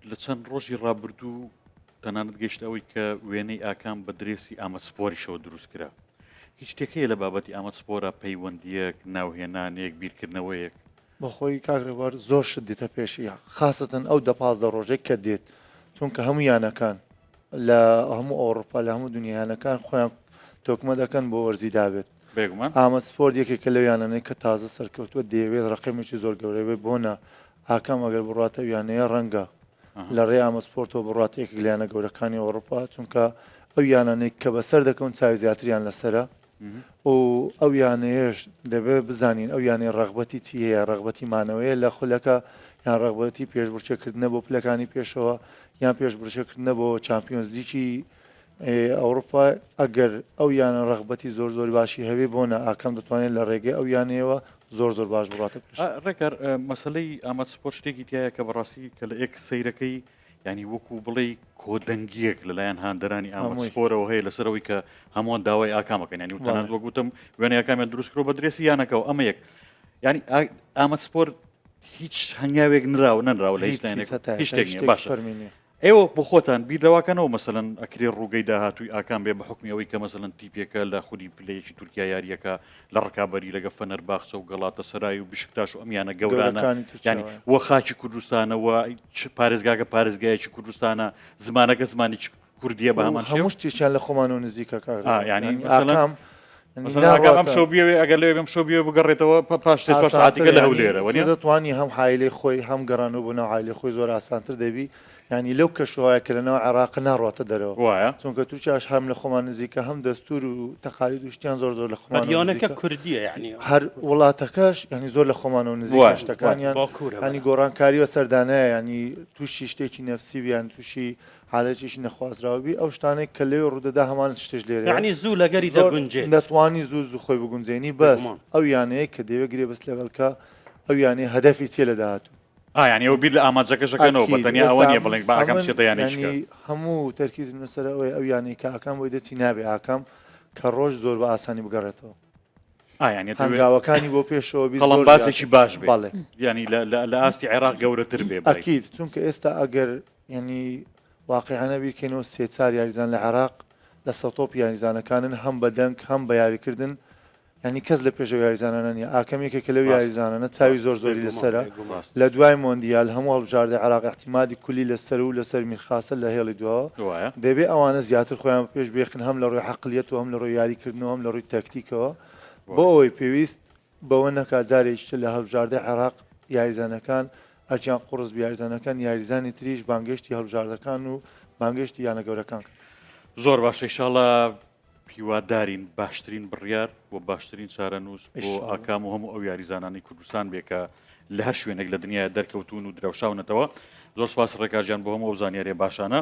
لە چەند ڕۆژی ڕابردوو تەنانەت گەیشتە ئەوەی کە وێنەی ئاکام بە درێسی ئامەد سپۆریشەوە دروست کرا. هیچ شتێک هەیە لە بابەتی ئامەد سپۆرە پەیوەندییەک، ناوهێنانێک، بیرکردنەوەیەک؟ بەخۆی کاک ڕێبوار زۆر شت دێتە پێشی خاسەتەن ئەو دە 15 ڕۆژێک کە دێت چونکە هەموو یانەکان لە هەموو ئەوڕوپا لە هەموو دنیا یانەکان خۆیان تۆکمە دەکەن بۆ وەرزی دابێت بێگومان ئامەد سپۆرت یەکێکە لەو یانانەی کە تازە سەرکەوتووە دەیەوێت ڕقیمێکی زۆر گەورە بێت بۆنە ئاکام ئەگەر بڕاتە ئەو یانەیە ڕەنگە لە ڕێ ئامەد سپۆرتەوە بڕاتە یەکێک لە یانە گەورەکانی ئەوڕوپا چونکە ئەو یانانەی کە بەسەر دەکەون چاوی زیاتریان لەسەرە و ئەو یانەیەش دەبێت بزانین ئەو یانەی ڕەغبەتی چی هەیە ڕەغبەتی مانەوەیە لە خولەکە یان ڕەغبەتی پێشبڕکێکردنە بۆ پلەکانی پێشەوە یان پێشبڕکێکردنە بۆ چامپیۆنز لیگی ئەوروپا ئەگەر ئەو یانە ڕەغبەتی زۆر زۆر باشی هەبێ بۆ نە ئاکام دەتوانێت لە ڕێگەی ئەو یانەیەوە زۆر زۆر باش بڕاتە پێش. ڕێکار مەسەلەی ئامەد سپۆر شتێکی تایە کە بەڕاستی کە لە ئێک سەیرەکەی ینی وەکو بڵێ کۆدەنگیەک لەلایەن هاندەرانی ئامەد سپۆرەوە هەیە لەسەرەوەی کە هەمووان داوای ئاکامەکەن ینی وتەنان وەک وتم وێنەی ئاکامیان دروست کرۆ بە درێسی یانەکەەوە ئەمە یەک ینی ئامەد سپۆر هیچ هەنگاوێک نراوە نەنراوە لە هیچ هیچ شتێک نییە باشە فەرمی نییە. ئێوە بۆ خۆتان بیر لەواکەنەوە مەسەلەن ئەکرێ ڕووگەی داهاتووی ئاکام بێ بە حوکمی ئەوەی کە مەسەلەن تیپێکە لە خولی پلەیەکی تورکیا یاریەکە لە ڕکابەری لەگە فەنەرباخچە و گەڵاتە سەرای و بشکتاش و ئەم یانە گەورانە گەورەکانی تورکیا یانی وە خاکی کوردستانە وە چ پارێزگاکە پارێزگایەکی کوردستانە زمانەکە زمانێکی کوردیە بە هەمان شێوە هەموو شتێکیان لە خۆمانەوە نزیکە کاک ئا، ڕێبوار. یانی یانی مەسەلەن ئاکام یانی مەسەلەن ئاکام ئەم ناڕواتە شەو بیەوێ ئەگەر لەوێ بێم شەو بیەوێ بگەڕێتەوە پاش سێ چوار ئاسانتر سەعاتیکە لە یانی هەولێرە تۆ وەنیە؟ دەتوانی هەم عایلەی خۆی هەم گەڕانەوە بۆ ناو عایلەی خۆی زۆر ئاسانتر دەبی یانی لەو کەشوهەوایە کە لەناو عێراقە ناڕواتە دەرەوە وایە. چونکە تورکیاش هەم لە خۆمان نزیکە هەم دەستور و تەقالید و شتیان زۆر زۆر لە خۆمانەوە یانەکە نزیکە کوردیە یعنی هەر وڵاتەکەش یانی زۆر لە خۆمانەوە نزیکە وایە وایە. شتەکانیان باکوورە یانی بەرە. گۆڕانکاری بەسەردانایە یانی تووشی شتێکی نەفسی بی یان تووشی حالەتێکی نەخوازراو بی ئەو شتانەی کە لەوێ ڕوودەدا هەمان شتش لێرەیە یعنی زوو لەگەری زۆر دەگونجێت. دەتوانی زوو زوو خۆی بگونجێنی بەس بێگومان. ئەو یانەیە کە دەیەوێت گرێبەست لەگەڵ کە ئەو یانەیە هەدەفی چیە لە داهاتوو. ئا یانی ئەوە بیر لە ئامانجەکەش ئەکەنەوە بە ئەکید تەنیا ئەوە ئێستا نییە بڵێن با ئاکام ئەمن بچێتە یانەیەکی کە. یانی هەموو تەرکیزم لەسەر ئەوەیە ئەو یانەی کە ئاکام بۆی دەچی نابێ ئاکام کە ڕۆژ زۆر بە ئاسانی بگەڕێتەوە. ئا یانی ئەتەوێ هەنگاوەکانی بۆ پێشەوە بی زۆر قەڵەمبازێکی زیاتر باش بێ بەڵێ. یانی لە لە لە ئاستی عێراق گەورەتر بێ بڵێی. ئەکید چونکە ئێستا ئەگەر یانی واقیعانە بیرکەینەوە سێ چار یاریزان لە عێراق لە سەتۆپی یاریزانەکانن هەم بە دەنگ هەم بە یاریکردن یانی کەس لە پێش ئەو یاریزانانە نییە ئاکەم یەکێکە لەو ڕاستە یاریزانانە چاوی ڕاستە زۆر زۆری بێگومان لەسەرە بێگومان. ڕاستە. لە دوای مۆندیال هەموو هەڵبژاردەی عێراق ئیعتیمادی کولی لەسەر و لەسەر میرخاسە لە هێڵی دواوە وایە. دەبێ ئەوانە زیاتر خۆیان بە پێش بێخن هەم لە ڕووی عەقلیەت و هەم لە ڕووی یاریکردنەوە هەم لە ڕووی تەکتیکەوە بۆ وایە. ئەوەی پێویست بەوە نەکا جارێکی تر لە هەڵبژاردەی عێراق یاریزانەکان ئەرکیان قوڕس بی یاریزانەکان یاریزانی تریش بانگێشتی هەڵبژاردەکان و بانگێشتی یانە گەورەکان کەن. زۆر باشە ئیشاڵا هیوادارین باشترین بڕیار و باشترین چارەنووس بۆ ئاکام و هەموو ئەو یاریزانانی کوردستان بێ کە لە هەر شوێنێک لە دنیای دەرکەوتون و درەوشاونەتەوە. زۆر سپاس ڕێکارجان بۆ هەموو ئەو زانیاریە باشانە.